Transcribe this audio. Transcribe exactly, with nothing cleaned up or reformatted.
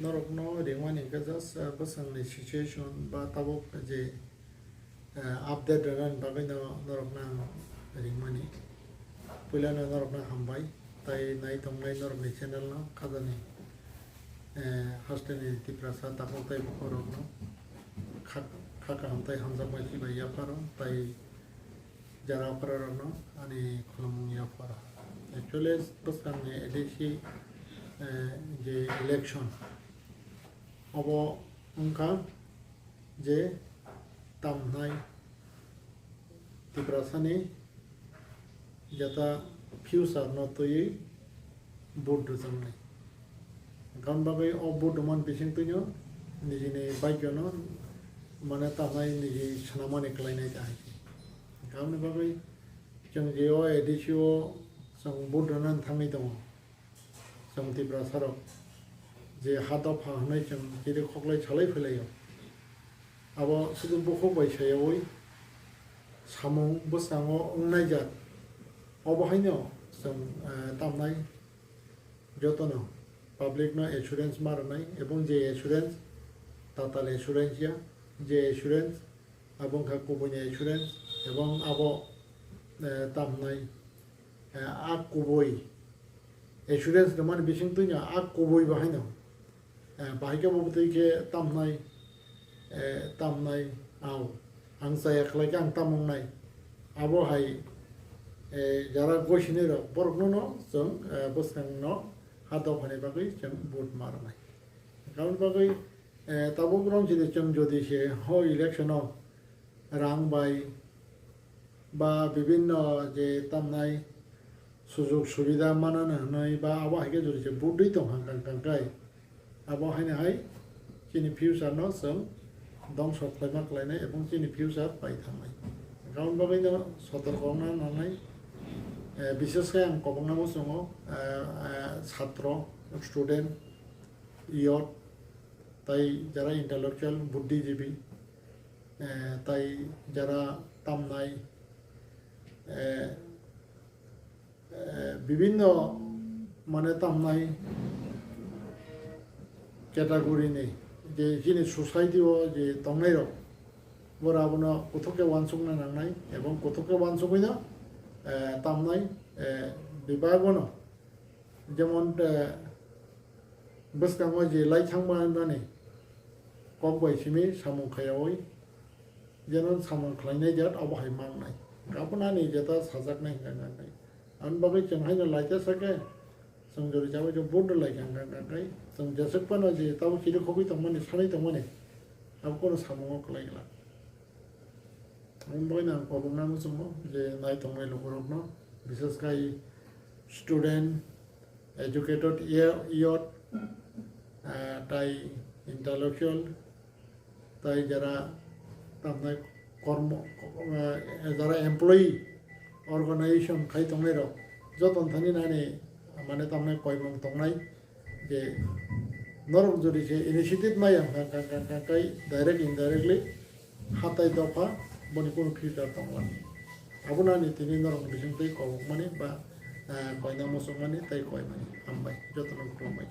Norokno ringmani hwnkhe just, uh, bwswkni situation ba tabuk je, uh, update rwnani bagwino norokno ang ringmani. Puilano norokno hambai, tai nai tongnai norokni channel no khajani, uh, hasteni Tiprasa takhuk tei bukhukrokno kha, kha kaham tei hamjakma chibai yapharo tai jara okra rokno ani khulumung yapharo. Actually, bwskangni A D C, eh, je election, obo wngkha je tamhnai Tiprasani jeta future no twiwi vote rwjaknai. Hwnkhe aboni bagwi o vote rwmani bisingtwino nijini bhagyo no mane tamnai niji swnamani kwlainai ta hai. Hwnkhe aboni bagwi chwng je o A D C o chwng vote rwnani thangwi tongo. Chwng Tiprasa rok je ha dopha hwnwi chwng chiri khoklai salai phailaio. Abo sudu bukhuk bai sayaui samung bwskango wngnai jat. Obo haino chwng, eh, tamnai jotono public no assurance ma rwnai, ebong je assurance tatal assurance ya, je assurance abo wngkha kubuini assurance, ebong abo, eh, tamnai, eh, a kubui assurance rwmani bisingtwino a kubui bo haino, eh, bahai khe bo bwtwi khe tamnai, eh, tamnai, au, ang chaya khlai khe ang tamo wngnai. Abo hai, eh, jara goisinai rok borokno no chwng, eh, bwskang no ha dophani bagwi chwng vote ma rwnai. Aboni bagwi, eh, tabuk romchini chwng jodi se ho election o rang bai ba bibinno je tamnai sujog subida manana hwnwi ba abo hai khe jodi se budui tong kha kang kang kai, abo haino hai chini future no chwng dongso khlaima khlainai ebong chini future pai thangnai. Aboni bagwi no sotorko wngna nangnai, eh, bishes khe ang kwbangma muchungo, eh, eh, satro, student, youth, tai jara intellectual, buddhijibi, eh, tai jara tamnai, eh, eh, bibinno mane tamnai category ni je chini society o je tongnai rok, bora abono kuthuk khe uansukna nangnai ebong kuthuk khe uansugwino, eh, tamnai, eh, bibagono. Jemon, eh, bwskango je lai thangma nani kok bai simi samung khayaui, jeno samung khlainai jat abo hai mangnai. Abo nani jeta sajaknai hwnka hwnka khe. Aboni bagwi chwng haino lai ta sakhe, chwng jori chabai khe vote rwlai kha hwnka hwnka khe. Chwng jeswk phano je tabuk chiri khogwi tongmani, sanwi tongmani, abo kono samungo kwlai glak. Aboni bagwi no ang kobokna muchungo je nai tongnai lukurokno, bishes khai student, educated ye-, youth, ah, tai intellectual, tai jara tamnai kormo, ah, jara employee organization khai tongnai rok, joto thani nani mane tamnai koimung tongnai. Je norok jodi se initiative maya hwnka hwnka hwnka hwnka kai direct indirectly hatai dopha boni kunu future tongla. Abono ani tini norok bisingtwi kobokmani ba, eh, koina muchungmani tei koimani. Hambai, jotono khulumbai.